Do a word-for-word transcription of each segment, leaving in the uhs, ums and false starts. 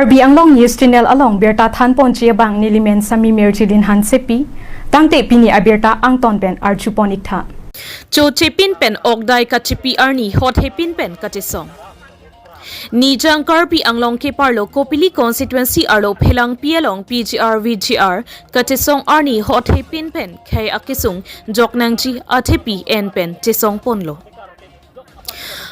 Karbi Anglong News Channel along birta thanponji abang nelimen Sami Mirjilin Hansepi, tangte pini abirta angton pen arjupon iktha. Chochepin pen okdai kachepi arni hothepin pen kachesong. Nijang Karbi Anglong keparlo Kopili constituency arlo Phelangpi along P G R V G R kachesong arni hothepin pen khei akesung joknangji athepi en pen chesongponlo.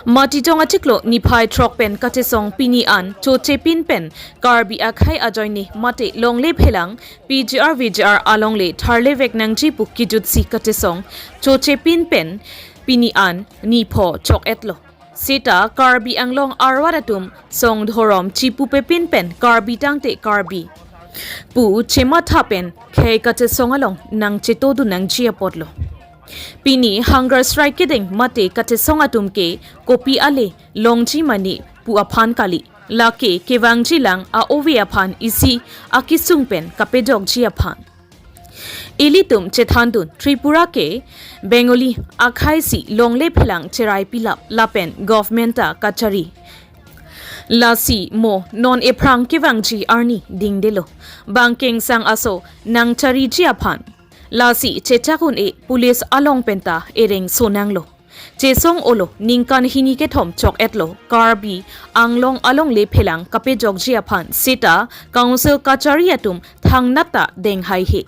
Matijong achiklo niphai throk pen kachesong pini an chochepin pen Karbi akhei ajoine mate longle phelang P G R V G R alongle tharlevek nangji pu kijutsi kachesong chochepin pen pini an nipho chok-etlo. Seta Karbi Anglong arwar atum song dhorom chipupepin pen Karbi tangte Karbi pu chematha pen khei kachesong along nangchetodun nangji apotlo. Pini hunger strike kedeng mate kachesong atum ke kopi ale longji mane pu aphan kali, lake kevangjilang a-ove aphan isi akesung pen kapejokji aphan. Ilitum chethandun Tripura ke Bengali akhei si longle phelang cherai pilap lapen government ta kachari. Lasi mo non ephrang kevangji arni dingdelo. Bang kengsang aso nangchariji aphan. Lasi chechak un-e police along penta ereng sonanglo. Chesong olo ningkan hini kethom chok-etlo Karbi Anglong alongle phelang kapejokji aphan seta council kachari atum thangnat ta denghaihe.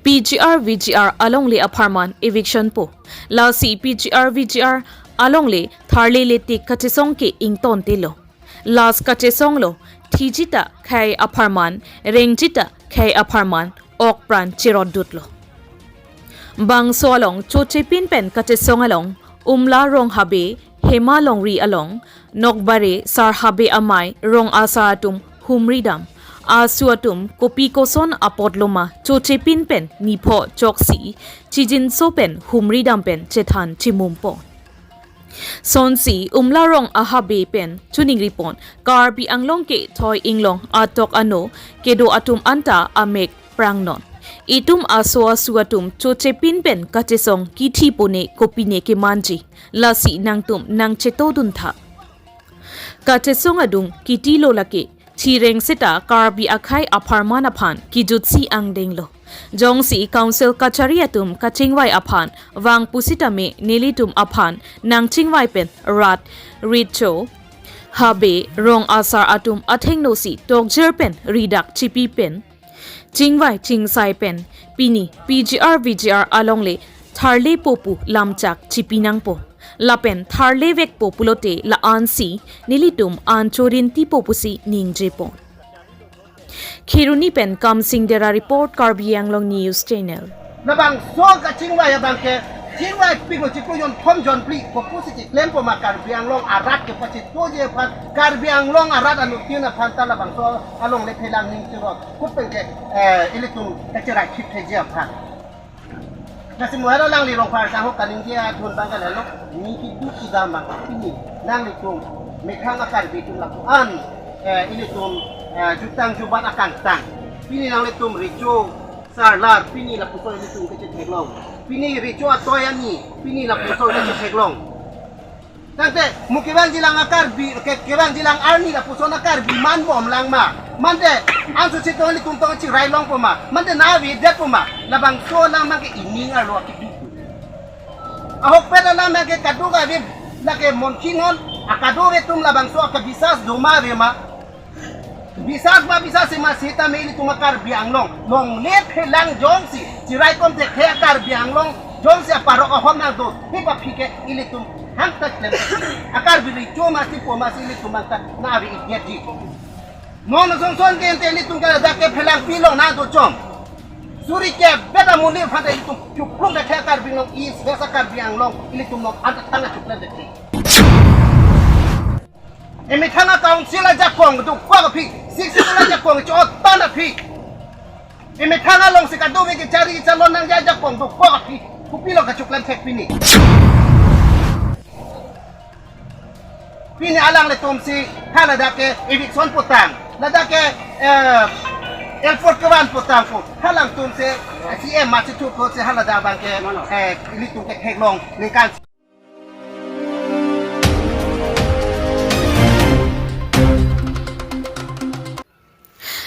P G R V G R alongle apharman eviction po. Lasi P G R V G R alongle tharlele tik kachesong ke ingtontelo. Last kachesonglo, thijita khei apharman, rengjita khei apharman, okpran cherotdutlo. Bangso along chochepin pen kachesong along, Umla Rong Habe, Hema Longri along, Nokbare Sar Habe amei, Rong Asar atum humridam. Asu atum kopi koson apotlo ma chochepin pen nipho choksi, chijinso pen humridam pen chethan chimumpo. Sonsi Umla Rong Ahabe pen chuningripon, Karbi Anglong ke thoi inglong atok ano kedo atum anta amek prangnon. Itum aso asu atum chochepin pen kachesong kithi pone kopine kemanji, lasi nangtum nangchetoduntha. Kachesong adung kitilo lake, chireng seta Karbi akhei apharman aphan kijutsi angdenglo. Jongsi council kachari atum kachingvai aphan vang pusitame nelitum aphan nangchingvai pen rat, richo, habe, rong asar atum athengnosi tokjer pen ridak chipi pen chingvai chingsai pen pini P G R V G R alongle tharlepo pu lamchak chipinangpo. Lapen tharlevekpo pulote la-ansi nelitum anchorintipo pusi ningjepon. Kheroni pen Kamsing Dera report, Karbi Anglong News Channel. Labangso kachingvai abang ke, chingvai pik lo chiklo jon thom jon phli, kopusi chiklempo ma Karbi Anglong arat kepachetoji aphan, Karbi Anglong arat anuttin aphan ta labangso alongle phelang ning cherot kup pen ke, eh, ilitum kacherai khiptheji aphan. Lasi mo helo alangli Rongphar sangho kaningje adhun abang ke lalo, ne keduk kedam abang pini nanglitum methang a-Karbi atum lapu-an, eh, ilitum, eh, jutang jubat akangtang. Pini nanglitum richo sarlar, pini lapuson ilitum kachetheklong. Pini richo atoi ani, pini lapuson kachetheklong. Tangte mo kevangjilang a-Karbi, ke, kevangjilang arni lapuson a-Karbi manbomlang ma. Mante anso chetong ilitum tong chirailongpo ma. Mante na avedetpo ma. Labangso alam abang ke ining arlo akidu. Ahokpet alam abang ke kadokave lake monkinon, akadokave atum labangso akabisas doma ave ma. Bisas ma bisas si ma sitame ilitum a-Karbi Anglong longle phelang jongsi chiraikom thekthe a-Karbi Anglong jongsi aparok ahom nangdo, thip aphi ke ilitum hangtak klem. A-Karbi richo masi po masi ilitum hangtak na ave idiatji. Non asonson ke ente ilitum ke ladak ke Phelangpi along nangdochom. Suri ke beda muli phate ilitum chuklum thekthe a-Karbi Anglong, East West a-Karbi Anglong ilitum non anta tang chuklum thekthe. Emethang a-council ajakong dokok aphi, Sixth Schedule ajakong chotan aphi. Emethang alongsi kadokave kechari kechalon nangji ajakong dokok aphi. Kopilo kachuklem thek pini. Pini alanglitumsi ha ladak ke eviction putang, ladak ke, eh, airport kevan putang pu. Halangtumsi C M masi thu pusi ha ladak abang ke, eh, ilitum ke theklong ningkan.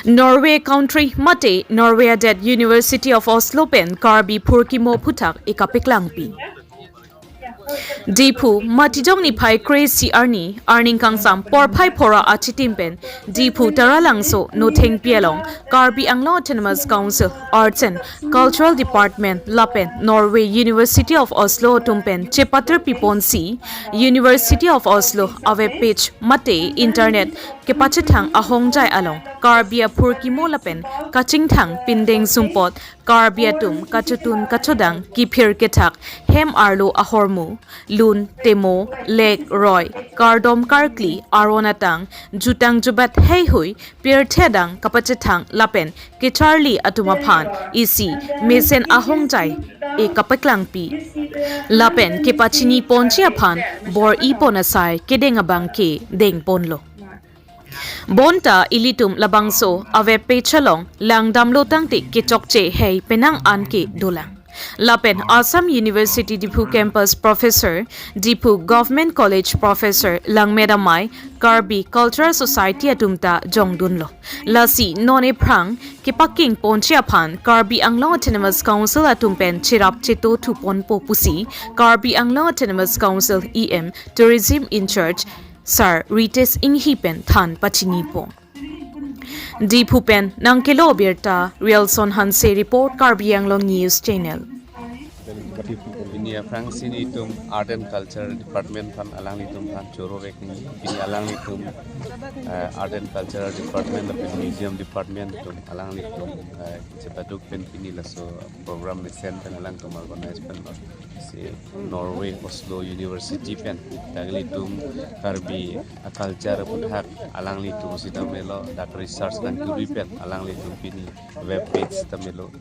Norway country mate Norway adet University of Oslo pen Karbi phurkimo aphuthak ikapeklangpi. Diphu, Matijong niphai kre-isi arni, arni kangsam porphai phora achitim pen Diphu Taralangso Nothengpi along Karbi Anglong Autonomous Council Arts and Cultural Department lapen Norway University of Oslo atum pen chepatirpiponsi, University of Oslo aweb page mate internet kepachethang ahongjai along Karbi aphurkimo lapen kachingthang pindeng sumpot Karbi atum kachetun kachodang kiphir kethak hem arlo ahormu, lun, temo, lek, roi, kardom karkli, aron atang, jutang jubat heihui, pirthe adang kapachethang lapen kecharli atum aphan isi mesen ahongjai ikapeklangpi. Lapen kepachiniponji aphan bor-ipon asai kedeng abangke dengponlo. Bonta ilitum labangso aweb page along langdamlo tangte kechokche hei penang anke dolang. Lapen Assam University Diphu Campus Professor, Diphu Government College Professor Langmet Amei, Karbi Cultural Society atum ta jongdunlo. Lasi non ephrang kepakingponji aphan Karbi Anglong Autonomous Council atum pen cherap cheto thuponpo pusi Karbi Anglong Autonomous Council E M Tourism in charge Sir Ritesh Enghi pen than pachinipo. Diphu pen nangkelo birta, Rielson Hanse report, Karbi Anglong News Channel. Pini aphrangsi nelitum Art and Culture Department aphan alanglitum aphan choro vek nangji. Pini alanglitum, eh, Art and Culture Department lapen Museum Department atum alanglitum, eh, chepaduk pen pini laso program mesen pen alangtum organize pen lo. Si Norway Oslo University pen dak ilitum Karbi a-culture aphuthak alanglitum sitame lo, dak research nangkuri pen alanglitum pini web page tame lo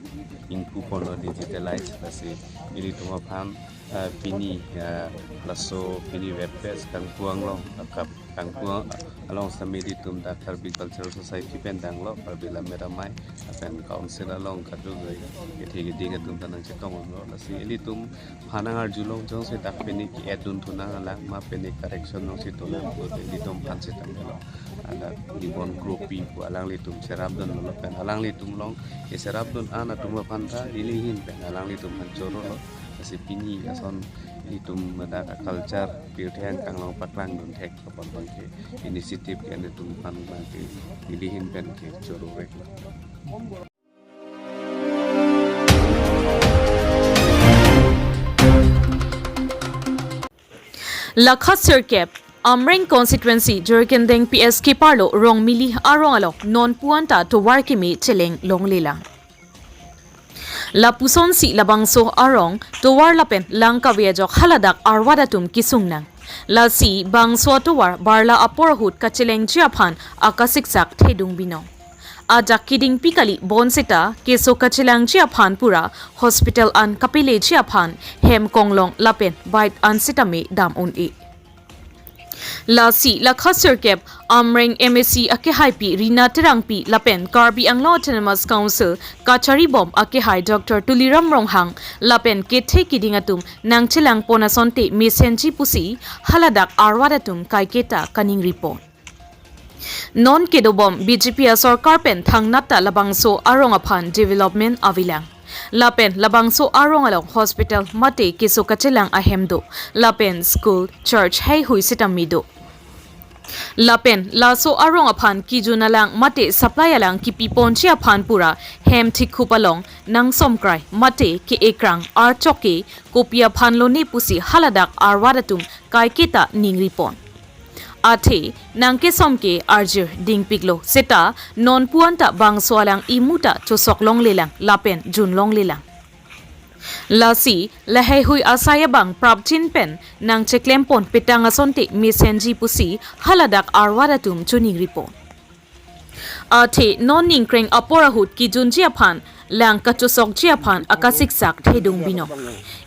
ingkuponlo, digitalize. Lasi ilitum aphan, eh, pini, eh, laso pini web page kangpuang lo, akap kangpuang along sitame ilitum dak Karbi Cultural Society pen danglo, Karbi Lammet Amei lapen council along kadokave kethe keding atum ta nangchetong longlo. Lasi ilitum aphan nangarjulong, jongsi dak pini ke-add dun thunang alang ma pini correction nangchetong nang pu ilitum aphan sitame lo. Ada Dibon Kropi pu alanglitum cherapdunlo, lapen alanglitum along kecherapdun an atum aphan ta neli ahin pen alanglitum aphan chorolo. Lasi pini ason ilitum dak culture pirthe angkang along paklangdun thek apot abangke initiative ke-en atum aphan abangke neli ahin pen ke choro vek. Lakha sirkep, Amreng constituency, Jirikindeng P S keparlo Rongmili arong along non puan ta tovar keme cheleng longlelang. Lapusonsi labangso arong tovar lapen lang kave ajok haladak arwat atum kesung nang. Lasi bangso atovar barla apor ahut kachelengji aphan akasiksak thedung binong. Ajak kedingpi kali bonseta keso kachelangji aphan pura hospital an kapeleji aphan hem konglong lapen bike an sitame dam un-e. Lasi lakha sirkep Amreng M A C akehaipi Rina Terangpi lapen Karbi Anglong Autonomous Council kacharibom akehai Doctor Tuliram Ronghang lapen kethe keding atum nangchelangpon asonte mesenji pusi haladak arwat atum kaiketa kaningripon. Non kedobom B J P asorkar pen thangnat ta labangso arong aphan development avelang. Lapen labangso arong along hospital mate keso kachelang ahem do. Lapen school, church heihui sitame do. Lapen laso arong aphan kejun alang mate supply alang kipiponji aphan pura hem thikhup along nangsomkrai mate ke-ekrang archok ke kopi aphan lone pusi haladak arwat atum kaiketa ningripon. Athe nangkesom ke arjir dingpiklo seta non puan ta bangso alang imu ta chosok longlelang lapen jun longlelang. Lasi laheihui asai abang prapjin pen nangcheklempon petang asonte mesenji pusi haladak arwat atum choningripon. Athe non ningkreng apor ahut kejunji aphan lang kachosokji aphan akasiksak thedung binong.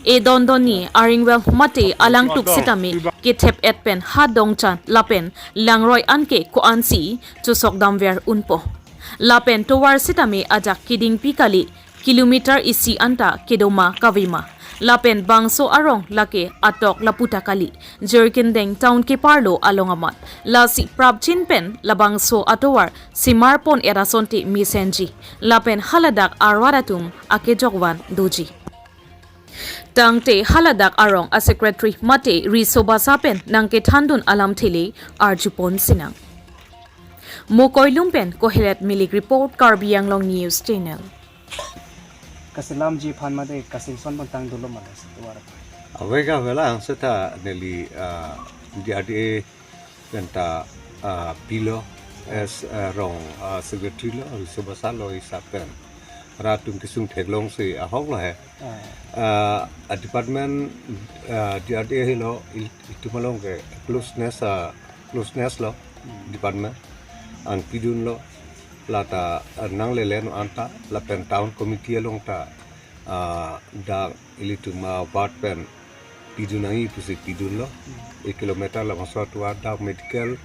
Edon donni aringvel mate alangtuk sitame kethep-et pen ha dongchan lapen langroi anke ko-ansi chosok damver unpo. Lapen tovar sitame ajak kedingpi kali kilometer isi anta kedoma kavema. Lapen bangso arong lake atok lapu ta kali, Jirikindeng town keparlo along amat. Lasi prapjin pen labangso atovar simar pon-et asonte mesenji. Lapen haladak arwar atum akejokvan doji. Tangte haladak arong a-secretary mate riso basa pen nangkethandun alamthe le arjupon sinang. Mokoilum pen Kohelet Milik report, Karbi Anglong News Channel. Kaselamji aphan mate kasingson bang tang dolo mane si tuar. Ave ka vela ang seta neli, ah, D R D A pen ta, ah, pilo as, ah, rong, ah, secretary lo, riso basa lo, isap pen rat atum kesung theklong si ahok lo he. Ah. Ah, a department, ah, D R D A helo il-, itum along ke closeness, ah, closeness lo. Hmm. Department an pidunlo, lata, ah, nanglele non anta lapen town committee along ta, ah, dak ilitum a-ward pen pidun nangji pusi pidunlo. Hmm. Ek kilometer labangso atovar, dak medical,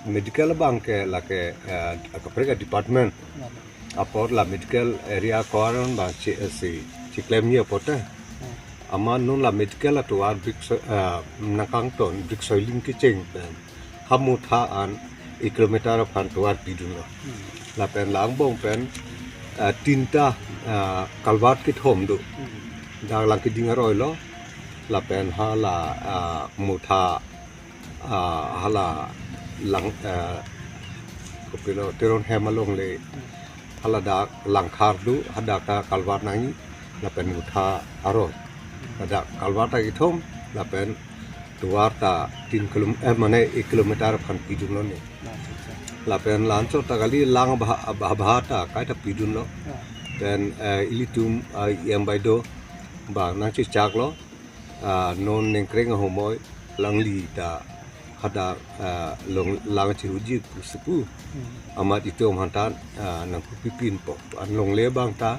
medical abang ke lake, eh, akaprek a-department. Hmm. Apot la medical area ko-an abang che-, eh, si cheklemji apot te. Hmm. Amat non la medical atovar brik so-, eh, nangkangton, brik soiling kecheng pen ha motha an ek kilometer aphan tovar pidunlo. Hmm. Lapen la angbong pen, eh, tinta, eh, culvert kethom do. Hmm. Dak Langkiding aroi lo. Lapen hala, eh, motha, eh, hala lang, eh, kopilo Teron hem along le. Hmm. Haladak Langkhar do, hadak ta culvert nangji, lapen motha aroi. Hadak culvert ta kethom, lapen tovar ta tin kilom-, eh, mane ek kilometer aphan pidunlo ne. Acha, acha. Lapen la anchot ta kali lang abha-, abha-, abha ta kaita pidunlo. Ya. Pen, eh, ilitum, eh, E M Baido abang nangchechaklo. Ah, non ningkreng ahomoi alangli ta hadak, ah, long lang chiruji pusi pu. Hmm. Amat itum aphan ta, ah, nangpipinpo. An longle abang ta,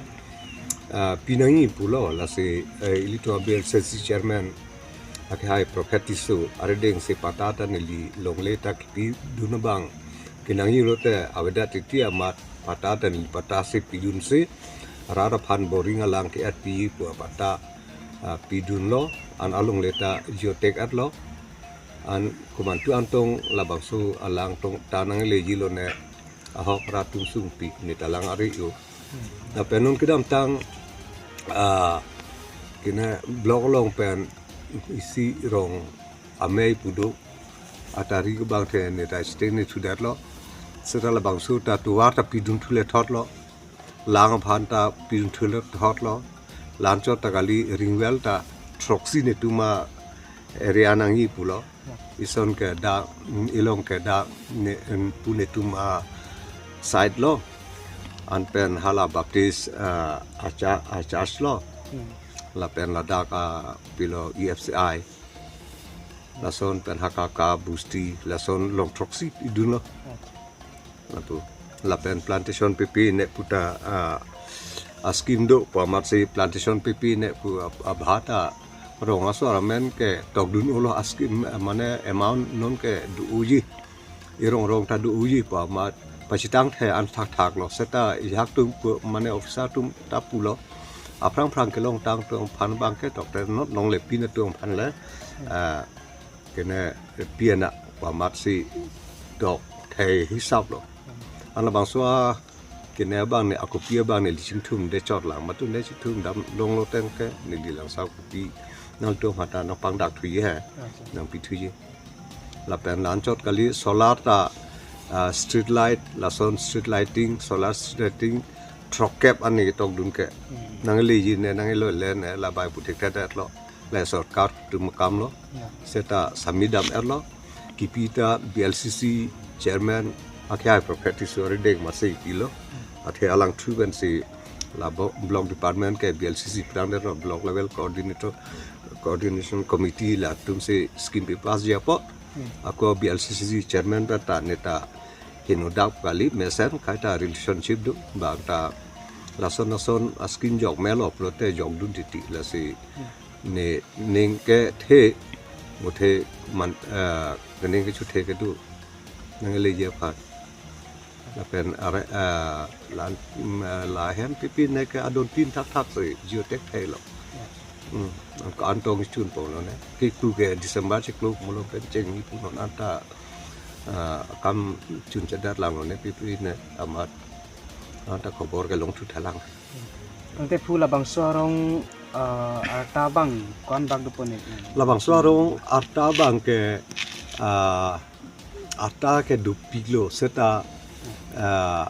ah, pinangji pulo, lasi, eh, ilitum a-B L C C chairman akehai Prophet Tisso arideng si patta ta neli longle ta kipidun abang kenangji lote avedet titi amat patta ta neli patta si pidunsi rat aphan boring alang ke-et pi pu apatta, ah, pidunlo, an alongle ta geotag etlo, an komantu antong labangso alang tong ta nanglejilo ne, ahok rat atum sungpi ne ta lang ari yo. Lapen non kedamtang, ah, kene block along pen isi rong amei pu do, atari ke bangthe ne ta state ne thudetlo, seta labangso ta tovar ta pidun thule thotlo. Lang aphan ta pidun thule thotlo. La anchot ta kali ring well ta throksi netum a-area nangji pulo. Ison ke dak, mm, ilong ke dak ne, em, pu netum a-side lo. An pen hala Baptist, ah, acha-, a-church lo. Hmm. Lapen ladak, ah, pilo E F C I. Lason pen Hakka, Busti, lason long throksi idunlo. Acha. Lapu. Lapen plantation pipi ne pu ta, ah, a-scheme do pu amat si plantation pipi ne pu ab-, abha ta rong asor amen ke tokdun ulo a-scheme, eh, mane amount non ke do-oji. Irong rong ta do-oji pu amat pachethang the an thakthak lo. Seta ihak atum pu mane officer atum ta pulo. Aphrang phrang kelongtang atum aphan abang ke tokte non longle pin atum aphan le, ah, kene pi ana pu amat si tok thei hisap lo. An labangso a kene abang ne akopi abang ne lichingthum de chot lang, matu ne chingthum dam longlo teng ke ne lilang sa kopi nangtum aphan ta nangpangdak thuji he, nangpi thuji. Lapen la anchot kali solar ta, ah, street light, lason street lighting, solar street lighting, throkkep ani tokdun ke. Hmm. Nangleji ne, nanglo le ne, labai pu thekthedet lo. Le sorkar atum akam lo. Ya. Seta sami dam etlo. Kipi ta B L C C chairman akehai Prophet Tisso arideng amat si pilo. Hmm. Athe alangthu pensi la bo-, block department ke B L C C prang det lo, block level coordinator, coordination committee latum si scheme pi-pass ji apot. Hmm. Ako B L C C chairman ta ta ne ta henodak kali mesen kaita relationship do bang ta lason lason a-scheme jok melo pulote jokdun titi lasi, hmm, ne ning kethe muthe man, eh, ning kechu the kedo nangle je phat. Lapen are, eh, lan, mm, eh, la hem pipi ne ke adon tin thakthak si geotag thei lo. Hmm, angka an tong chun pon lo ne. Ke ku ke December chiklo mulo pen cheng ni pu non anta, ah, kam chun chadar lang lo ne pipi ne amat anta khobor ke long thu thalang. Tangte phu labangso arong, ah, arta abang ko-an bak dopo ne. Labangso arong arta abang ke, ah, arta ke dopiklo seta, ah,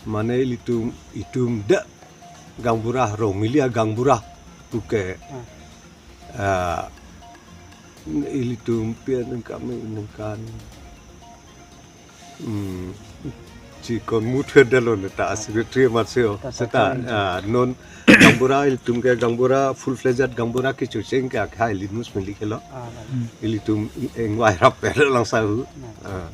mane ilitum itum de gaonbura Rongmili agaonbura puke, ah, ilitum pian kami ningkan, hmm, chikon muther dalo ne ta secretary amat seo. Ta seta secretary. Ah, non gaonbura ilitum ke gaonbura full fledged gaonbura kechocheng ke akhai Linus Meli ke lo. Ah, baik. Ilitum ingvai rap pelo lang saru. Nah. Ah.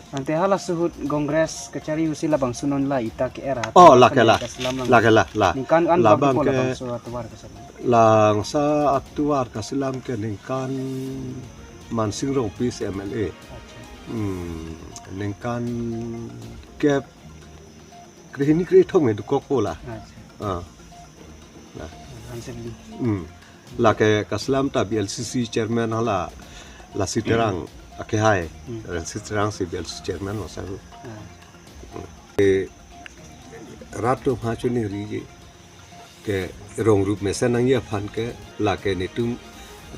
Tangte hala suhut Congress kachari usi labangso non la ita ke era. Oh, lake la. Kaslam lang. Lake la, la. Ningkan an labang dopo ke labangso atovar kaselam. Langsa atovar kaselam ke ningkan Mansing Rongpi si M L A. Acha. Hmm, ningkan kep krehini krethom he dokok po la. Acha. Ah. Nah. Hansel di. Hmm. Lake kaselam ta B L C C chairman hala Lasi Terang akhai. Hmm. Lasi Terang si B L C C chairman lo saru. Ah. Eh, rat atum ha choningri ke rong rup mesen nangji aphan ke lake netum,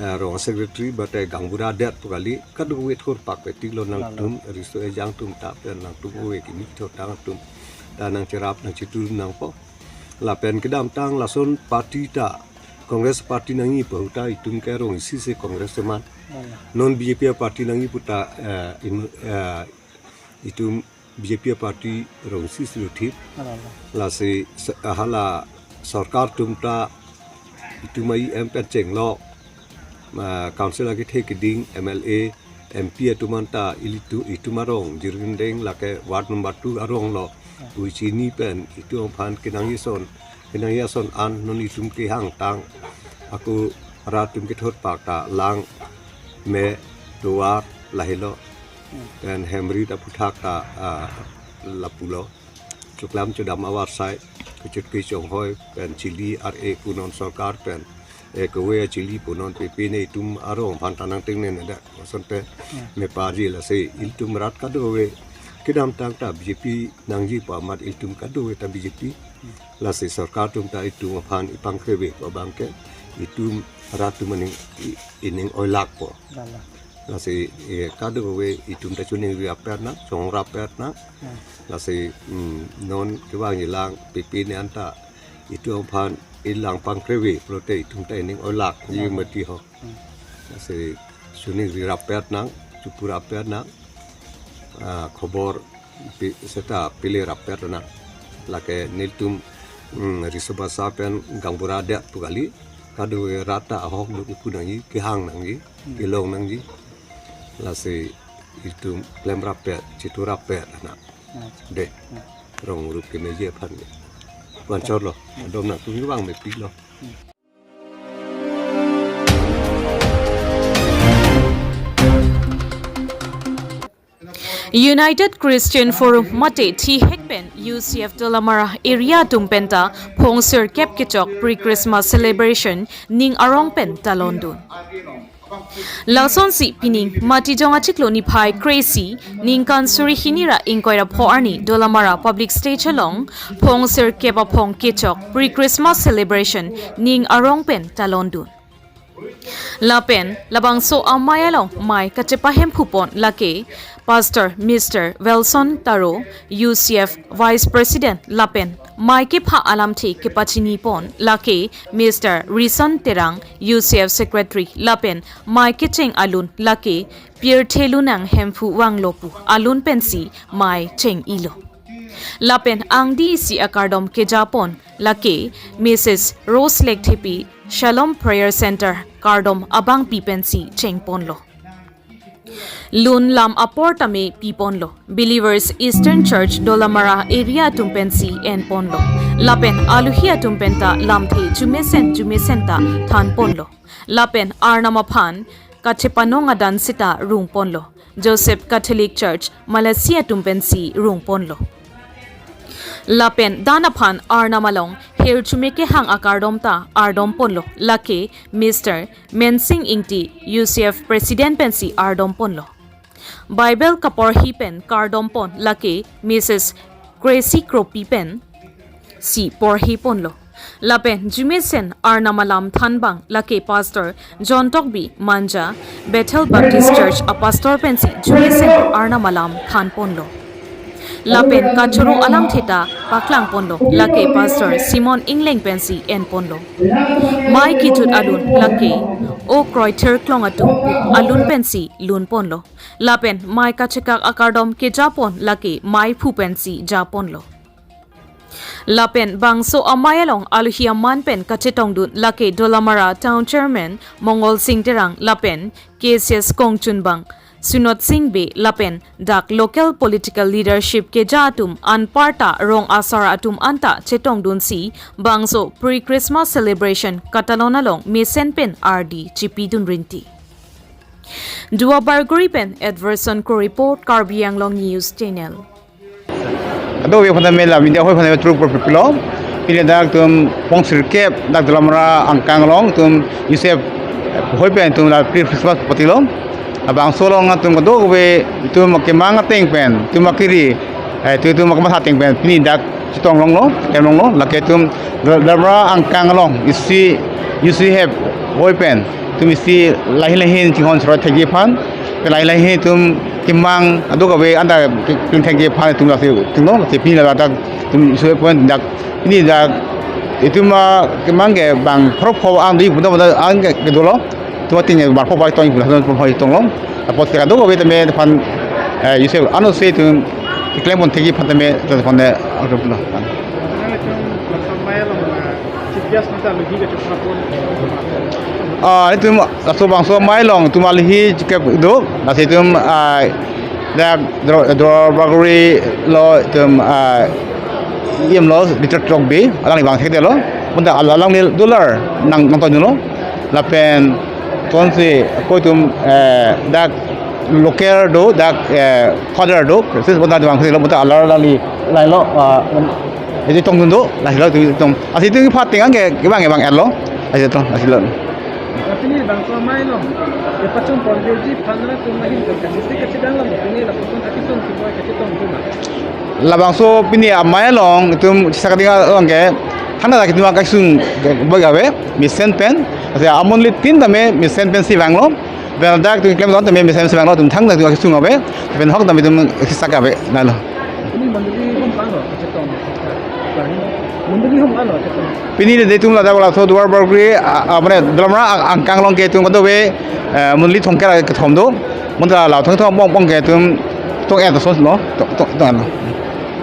eh, rong secretary bate gaonbura adet pu kali kadokave thurpak petik lo nangtum riso ejang atum ta pen nangtum ove kimi thotang atum ta nangcherap nangchetur nangpo. Lapen kedamtang lason party ta Congress party nangji pu ta itum ke rong isi si Congress teman. Lala. Non B J P party nangji pu ta, eh, in, eh, itum B J P party rong isi si lo thip. Lala. Lasi se-, hala sorkar atum ta itum I M pen chenglo. Ma council akethe keding M L A M P atum anta ilitu itum arong Jirgin Deng lake ward number two arong lo. Ui chini pen itum aphan kenangji ason, kenangji ason an non itum kehang tang. Ako rat atum kethurpak ta lang me tovar lahelo. Pen hem rit aphuthak ta, ah, lapulo. Choklam chodam avarsai kechut kechonghoi pen chili ar-e punon sorkar pen. Eh, kove chili punon pipi ne itum arong aphan ta nangtengne ne dak. Lason pen meparji lasi ilitum rat kadokave kedamtang ta B J P nangji pu amat ilitum kadokave ta B J P. Lasi sorkar atum ta itum aphan ipangkreve pu abang ke itum rat atum aning i-, ining oilak po. Lala. Lasi, eh, kadokave itum ta choningri rapet nang, chonghong rapet nang. Hmm. Lasi, mm, non kevangji lang pipi ne anta itum aphan ilang pangkreve pulote itum ta ining oilak ji mati ho. Hmm. Lasi choningri rapet nang, chepu rapet nang, ah, khobor pi-, seta pile rapet nang. Lake nelitum, mm, riso basa pen gaonbura adet pu kali, kadokave rat ta ahok do ipu nangji, kehang nangji, kelong nangji. Lasi itum klem rapet, chetur rapet nang. Acha. De. Hmm. Rong rup kemeji aphan de. Pu-an chotlo. Adom nangtum kevang mepiklo. Hmm. United Christian Forum mate thihek pen U C F Dolamara area atum penta phongsirkep kechok pre-Christmas celebration ning arong pen talondun. Lasonsi pining Matijong achiklo niphai kre-isi ningkan suri hini ra ingkoi ra pho arni Dolamara Public Stage along phongsirkep aphong kechok pre-Christmas celebration ning arong pen talondun. Lapen labangso amei along mei kachepahemphupon lake Pastor Mister Wilson Taro, U C F Vice President lapen mei kepha alamthe kepachinipon lake Mister Rison Terang, U C F Secretary lapen mei kecheng alun lake Pirthe Lunang Hemphu vanglo pu alun pensi mei cheng-ilo. Lapen angdi isi akardom kejapon lake Missus Rose Lekthepi, Shalom Prayer Center kardom abangpi pensi chengponlo. Lun lam apor tame piponlo. Believers Eastern Church Dolamara area atum pensi enponlo. Lapen aluhi atum penta lamthe jumesen jumesen ta thanponlo. Lapen Arnam aphan kachepanong adan seta rungponlo. Joseph Catholic Church Malaysia atum pensi rungponlo. Lapen dan aphan Arnam along hirjume kehang akardom ta ardom ponlo, lake Mister Mensing Ingti, U C F President pensi ardom ponlo. Bible kaporhi pen kardom pon lake Missus Gracie Kropi pensi porhi ponlo. Lapen arjumesen Arnam alam thanbang lake Pastor John Tokbi Manja, Bethel Baptist Church apastor pensi arjumesen Arnam alam than ponlo. Lapen kachoro alamthe ta paklang ponlo, lake Pastor Simon Ingleng pensi en ponlo. Mei kejut alun lake O Kroithir Klong atum alun pensi lun ponlo. Lapen mei kachekak akardom keja pon lake meiphu pensi ja ponlo. Lapen bangso amei along alohi aman pen kachetongdun lake Dolamara Town Chairman Mongol Sing Terang lapen K C S kongchunbang Sunot Sing Bey lapen dak local political leadership keja atum anparta rong asar atum anta chetongdunsi bangso pre-Christmas celebration katalon along mesen pen ardi chipidun rinti. Duar Bagori pen Edverson Kro report, Karbi Anglong News Channel. Kadokave aphan tame la media hoi aphan tame truk por pipilo. Pini dak itum phongsirkep dak Dolamara angkang along itum U C F hoi pen itum la pre-Christmas patilo. Labangso along itum kadokave itum kemang ateng pen itum akiri, eh, itum, itum kematha ateng pen pini dak chetong longlo, kem longlo, lake itum Dal-, Dolamara angkang along isi, isi hep hoi pen itum isi lahin lahin chinghon choroi thekji aphan, pen lahin lahin itum kemang aduk ave anta ke-, kemang thekji aphan itum lasi itum lo, lasi pini ladak itum isi hoi pen dak, pini dak itum, ah, kemang ke bang pharo pho ang di buda buda ang ke, ke dolo. Itum ating bang pharo pho tong ibu hasan pharo pho tong long. Apot ke kadokave tame aphan, eh, U C F anose itum keklem pon thekji aphan tame, aphan, eh, arup lo. Ah, itum laso bangso amei along itum alohi chikep do, lasi itum, ah, dak Dro-, Duar Bagori lo itum, ah, E M lo, Richard Tokbi, alang ni bang thekdetlo. Bonta al-, alangli dolar nang, nangtonglo. Lapen konsi ako itum, eh, dak local do, dak, eh, father do, sis bonta bang thekdetlo, bonta alar alangli lain lo, ah, isi tongdun do, lahelo itum tong. Lasi itum phat tengang ke, kebang, kebang erlo. Lasi tong, lasi lo. Pini labangso amei along kepachun ponji aphan latum ahin pen kachisi kachidang lo, pini lapuson akisung kiboi kachitong tuma. Labangso pini amei along itum sisa kading along ke, thangta dak itum akisung boi ave, mesen pen. Ase amonit tin tame mesen pensi vanglo. Pen dak itum keklem along tame mesen pensi vanglo, itum thangta itum akisung ave. Pen ahok tame itum sisa ave, lahenlo. Pini mondoli hum kang lo, kachetong. Mondoli hum kang lo, kachetong. Pini de itum ladak laso Duar Bagori, a, a, mane Dolamara ang-, angkang along ke itum kadokave, eh, mondoli thomkep ra kethom do. Bonta la thom thom pong pong ke itum tong-et ason lo, tong, tong, tong-et lo.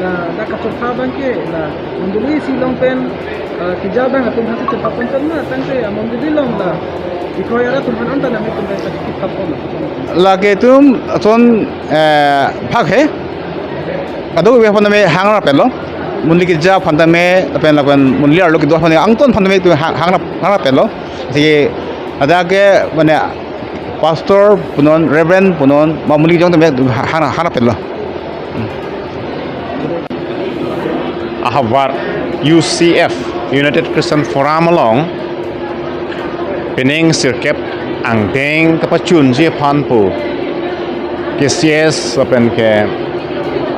La, la kachopha abang ke, la mondoli isi along pen, eh, keja abang atum hasi chopha pon tangte, ah, mondoli along la ikroi arat atum aphan anta nang itum pen kachepha pon. Lake itum ason, eh, phak he. Kadokave aphan tame hang rapetlo. Mondoli keja aphan tame, lapen, lapen mondoli arlo kedo aphan tame, angton aphan tame itum hang, hang rap-, hang rapetlo. Lasi ladak ke mane pastor punon, reverend punon, ma mondoli kejong tame hang, hang, hang rapetlo. Ahavar U C F, United Christian Forum along pining sirkep angdeng kepachunji aphan pu K C S lapen ke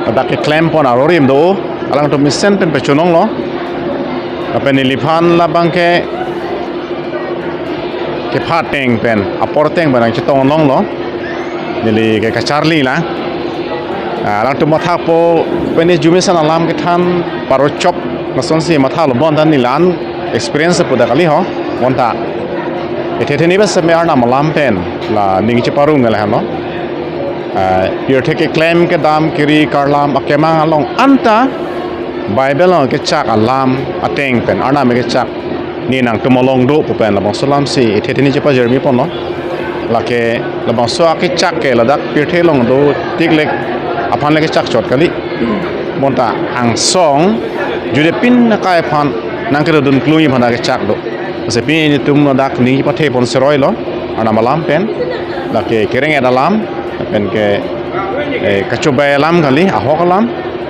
ladak keklem pon arorim do, alangtum mesen pen pachun longlo. Lapen neliphan labang ke kepha ateng pen, apor ateng pen nangchetong longlo. Neli ke kacharli lang. Ah, alangtum mathapo, pini arjumesen alam kethan paro chop, lasonsi mathalo, bonta neli la-an experience pu dak kali ho, bonta. Ethe theni bas me Arnam alam pen la ning cheparong lahenlo. Ah, pirthe keklem kedam kiri karlam akemang along anta Bible along kechak alam ateng pen Arnam kechak ne nangtum along do pu pen labangso alamsi ethe theni chepajirmi ponlo. Lake labangso akechak ke ladak pirthe along do tik lek aphan le kechak chot kali. Bonta angsong judepin akai aphan nangkedodun klung aphan akechak do. Lasi pini netum ladak ning pathe pon seroi lo Arnam alam pen. Lake kereng-et alam pen ke, eh, kachobei alam kali, ahok alam.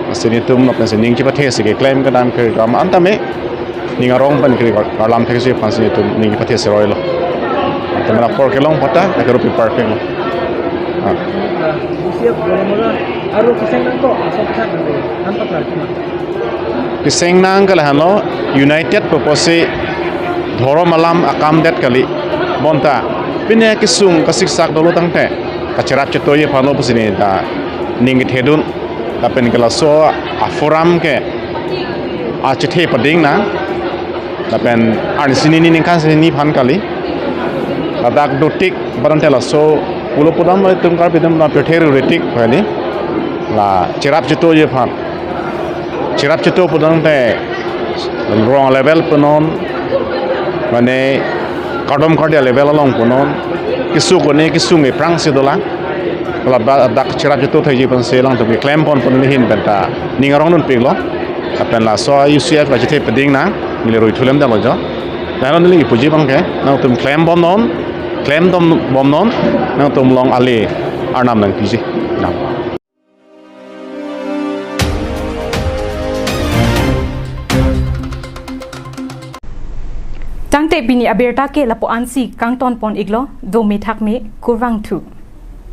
Lasi netum lapen si ning chepathe si keklem kedam kiri karlam anta me Ning arong pen kri kar-, karlam thekji aphansi itum ning kepathe seroi lo. Athema apor kelong pata, akerup pi parpeng lo. Ah. Usiap gora mora, aro keseng nangkok, asok kesak nangkok, antak lagi. Keseng nang ke lahenlo, united purpose si dhorom alam akam det kali. Bonta, pine kesung kasiksak dolo tangte, kacherap chetoji aphanlo pusi neta ning kethedun. Lapen ke laso aforum ke achethe pading nang. Lapen arni sini ni ningkan sini ni aphan kali. Ladak dotik barang te laso pulo pudam itum Karbi atum la pirthe ru retik kali. La cherap chetoji aphan. Cherap cheto pudam te rong level punon, mane kardom kardia level along punon, keso kone kesung eprang si dolang. Ladak cherap cheto thekji aphansi alangtum keklem pon pon ahin penta ning arong dunpik lo. Lapen laso U C F kachethe pading nang, neli rui thulem dalo jo. Lahenlo neli puji abang ke, nangtum klem bomnon, klemdun bomnon, nangtum along ale arnam nangpiji. Nang. Tangte pini abirta ke lapu-ansi kangton pon iklo, dome thakme, kurvangthu.